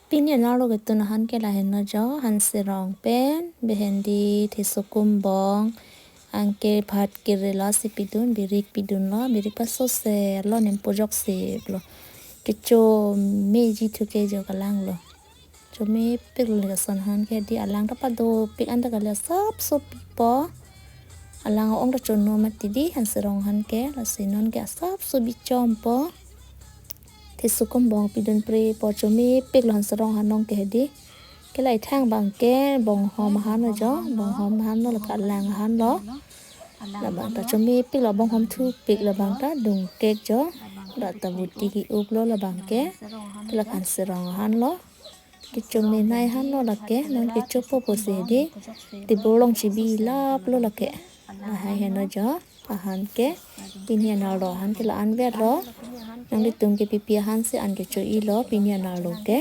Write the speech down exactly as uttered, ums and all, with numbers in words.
Pini anerlo ketun ahan ke lahenlo jo, Hanserong pen Behendi Thesokumbong anke phat kere lo si pidun, birik pidunlo, birik paso se lo, nempo jok se lo. Kechomeji thu ke jo, kalanglo. Chomepiklo lason ahan ke di, alang ta padopik anta kali, asapso pipo. Alang ong ta chono mati di Hanserong ahan ke, lasi non ke asapso bichompo. Thesokumbong pidunprepo, chomepiklo Hanserong ahan nong ke di. Ke la ithang abang ke bonghom ahan lo jo, bonghom ahan lo, lake alang ahan lo. Labang ta chomepiklo, bonghom thupik, labang ta dungkek jo. La ta buti ki-uplo labang ke. Ke la Hanserong ahan lo. Kechomenei ahan lo lake, non kechopo pusi di. Table along chibi laplo lake. Lahai henlo jo ahan ke. Pini anerlo ahan ke la-an verlo. Nanglitum ke pipi ahan si an kecho-ilo pini anerlo ke.